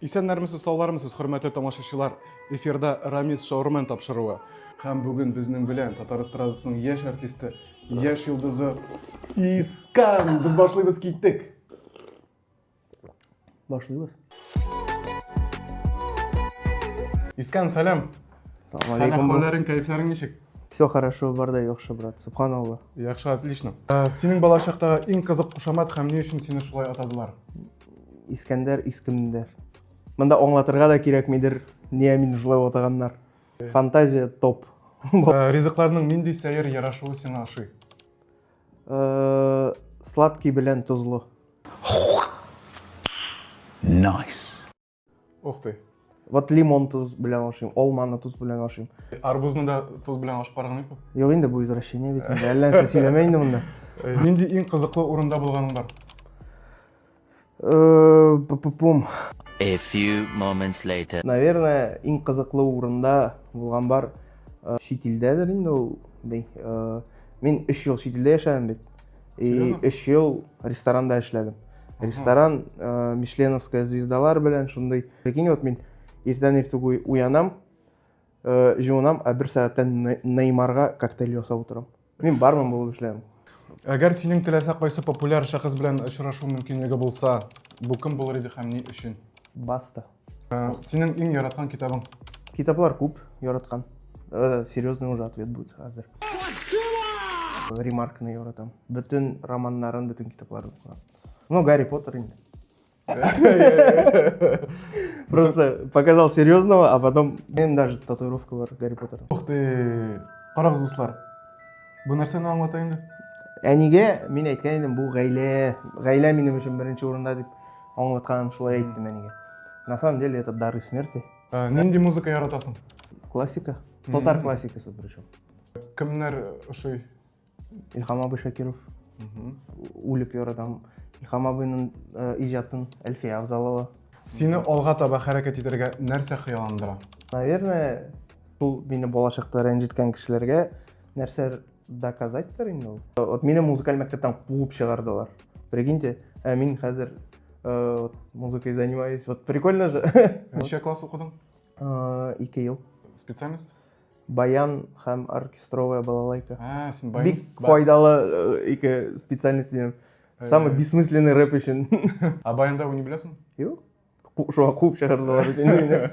Исәннәрмесез, саулармысыз, хөрмәтле тамашачылар! Эфирда Рамис Шаурман тапшыруы. Һәм бүген безнең белән татар эстрадасының яшь артисты, яшь йолдызы Искан. Без башлыйбыз, киттек. Башлыйбыз. Искан, сәлам. Салам алейкум. Хәлләрең, кәефләрең ничек? Все хорошо, бар да яхшы, брат. Субханалла. Яхшы, отлично. Синең балачактагы иң кызык кушамат һәм ни өчен сине шулай атадылар? Искәндәр, Искемдәр. Монда аңлатырга да кирәкмидер, нигә мине шулай атаганнар. Фантазия топ. Ризыкларның нинди сәер ярашуы сиңа ошый? Сладкий белән тозлы. Nice. Ух ты. Вот лимон тоз белән ашыйм, алманы тоз белән ашыйм. Арбузны да тоз белән ашып караган юкмы? Юк инде, бу извращение бит инде. Әллә нәрсә сөйләмә инде монда. Нинди иң кызыклы урында булганың бар? Пу-пу-пум. A few moments later. Наверное, иң кызыклы урында булган бар чит илдәдер инде ул. Ди. Мин 3 ел чит илдә яшәдем бит. И 3 ел ресторанда эшләдем. Ресторан Мишленовская звездалар белән шундый. Прикинь, вот мин иртән иртүк уянам, җуынам, ә бер сәгатьтән Неймарга коктейль ясап утырам. Мин бармен булып эшләдем. Әгәр синең теләсә кайсы популяр шәхес белән очрашу мөмкинлеге булса, бу кем булыр иде һәм ни өчен? Баста. Синең иң яраткан китабың? Китаплар күп яраткан. Серьезный уже ответ будет хәзер. Ремаркны яратам. Бөтен романнарын, бөтен китапларын укыган. Ну, Гарри Поттер инде. Просто показал серьезного, а потом... Мен даже татуировка бар Гарри Поттер. Ух ты! Карагыз, дуслар. Бу нәрсәне аңлата инде? Әнигә мин әйткән идем, бу гаилә, гаилә минем өчен беренче урында дип аңлатканым, шулай әйттем әнигә. На самом деле это дары смерти. Нинди музыка яратасың? Классика. Татар классикасы причем. Кемнәр ошый? Илһам абый Шакиров. Үлеп яратам. Илһам абыйның иҗатын, Әлфия Авзалова. Сине алга таба хәрәкәт итәргә нәрсә хыялландыра? Наверное, шул мине балачакта рәнҗеткән кешеләргә нәрсә доказатьтыр инде ул. Вот мине музыкаль мәктәптән куып чыгардылар. Прикиньте, ә мин хәзер вот, музыкой занимаюсь. Вот прикольно же. Ничә класс укыдың? 2 ел. Специальность? Баян һәм оркестровая балалайка. А, син баянист. Бик файдалы ике специальность минем. Самый бессмысленный рэп өчен. А баянда уйный беләсең? Юк. Шуңа куып чыгардылар бит инде мине.